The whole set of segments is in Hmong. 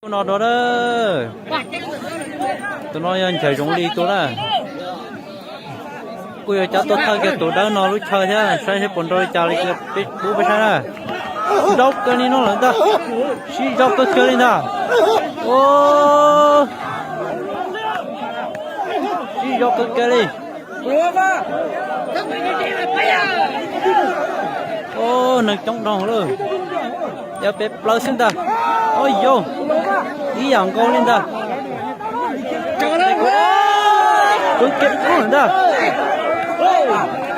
No rau na. Tus no yog Nchaiv Zoov Lis tus na. Kuj yuav cab tuaj thawj kiag tus dawb no lub chaw thiab, saib seb puas nrau li cas li, peb pub peb saib na. Nrau kawg li no lawm ntag. Sib zog kawg kiag li ntag. Sib zog kawg kiag li. Neeg coob dhau lawm. Yog peb plaub xwb ntag. Ua yau, ib yam nkaus li ntag. Kwv kiag ib kub ntag.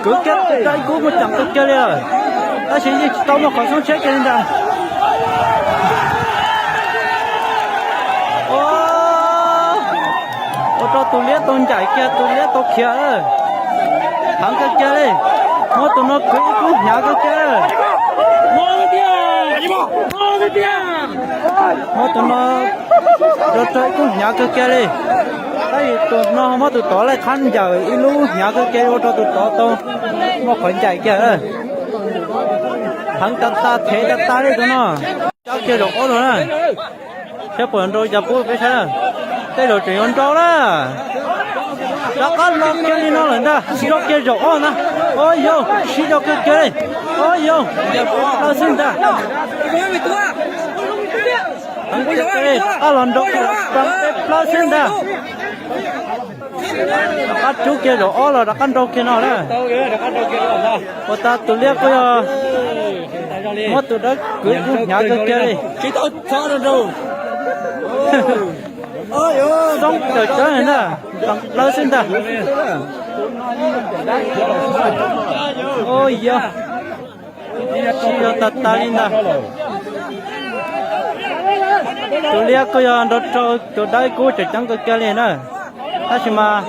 Kwv kiag ib kub, muaj ceem kawg kiag li lawm. Tab sis yeej tsis tau muaj qhov xoob siab kiag li ntag. Ua rau tus liab tau ncaim kiag, tus liab tau khiav lawm. Heev kawg kiag li. Muab tus no kwv ib kub hnyav kawg kiag. Muab tus no rau rau ib kub hnyav kawg kiag li. Tab sis tus no muab tus tod laij qhab ncaws ib lub hnyav kawg kiag li, ua rau tus tod tau muaj qhov ncaim kiag. Heev tas tas, thev tas tas li tus no. Cab kiag zaum ob lawm na. Saib puas nrau cas pub peb saib na. Tej zaum tseem yuav nrau na. Rov qab los kiag li no lawm ntag, sib zog kiag zaum ob na. Ua yau, sib zog kiag kiag li. Ua yau, plaub xwb ntag. Heev kiag kiag li, rov qab los nrau kiag zaum peb plaub xwb ntag. Rov qab rub kiag zaum ob los rov qab nrau kiag no na. Ua tas tus liab kuj yog muab tus dawb kwv ib kub hnyav kawg kiag li. Xoob tawm tsawb ntag, plaub xwb ntag. Ua yau, sib zog tas tas li ntag. Tus liab kuj yog nrau rau tus dawb kub tseem ceeb kawg kiag li na. Tab sis mas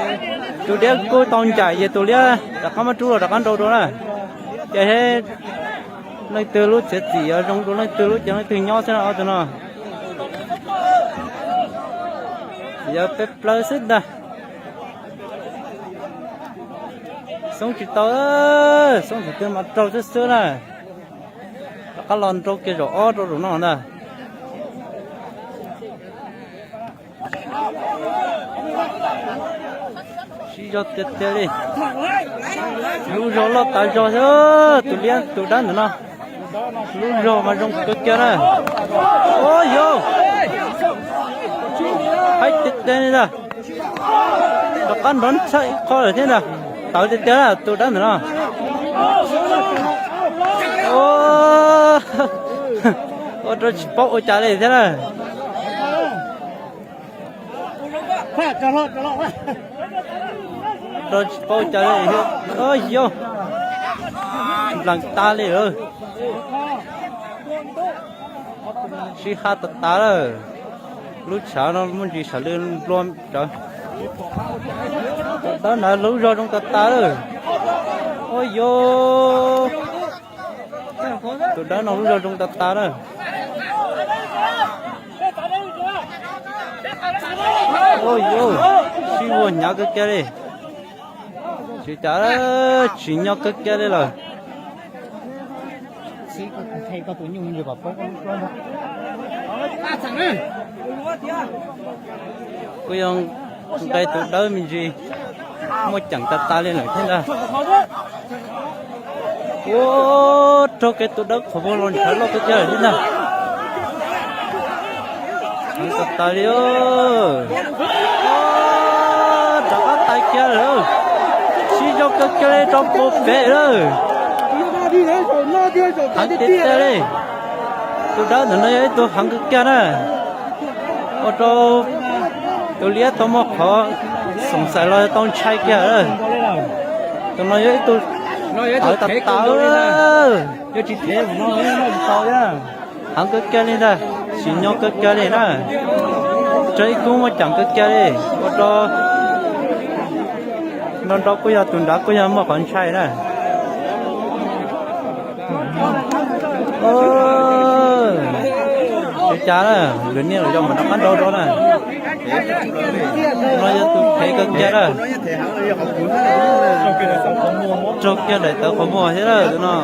tus liab kuj tau ncaim ces tus liab rov qab muab rub los rov qab nrau dua na. Ces leej twg lub txiav txim yuav zoo dua leej twg lub, ces leej twg nyob xwb na ob tug no. Yog peb plaub xwb ntag. Xoob tsis tau, xoob thaum twg mas raug xwb xwb na. Rov qab los nrau kiag zaum ob rau zaum no ntag. Sib zog tiag tiag li. Lub zog loj tas zog xwb, tus liab tus dawb ntawm no. Lub zog mas zoo kawg kiag na. Ua yau, haib tiag tiag li ntag. Rov qab nrov ntshai ib qho lawm thiab ntag. Tawv tiag tiag tus dawb ntawm no. Ua rau tsis paub ua cas li thiab na. Rau tsis paub ua cas li thiab. Yau, nplees tas li lawm. Sib hab tas tas lawm. Lub tshav no muaj ntsis sawv lw nplua tsawv. Tus dawb ntawd lub zog zoo tas tas lawm. Ua yau, tus dawb no lub zog zoo tas tas lawm. Ua yau, sib vuag hnyav kawg kiag li. Tsis cas, tsim nyog kawg kiag li lawm. Kuj yog nqe tus dawb me ntsis, muaj ceem tas tas li lawm thiab ntag. Ua, raug kiag tus dawb qhov muag los ntshav loj kawg kiag lawm thiab ntag. Heev tas tas li. Rov qab tais kiag lawm. Sib zog kawg kiag li rau puag pem lawm. Heev tiag tiag li. Tus dawb ntawm no yog ib tug heev kawg kiag na. Ua rau tus liab tau muaj qhov xoom xaim los tau ntshai kiag. Tus no yog ib tug tawv tas tas. Heev kawg kiag li ntag, tsim nyog kawg kiag li na. Raug ib kub muaj ceem kawg kiag li, ua rau nrau nrau kuj yog tus nrad kuj yog muaj qhov ntshai na. Tsis cas na, lwm niaj lwm zaus mam rov qab nrau dua na. No yog tus phem kawg kiag na. Raug kiag daim tawv qhov muag thiab na tus no.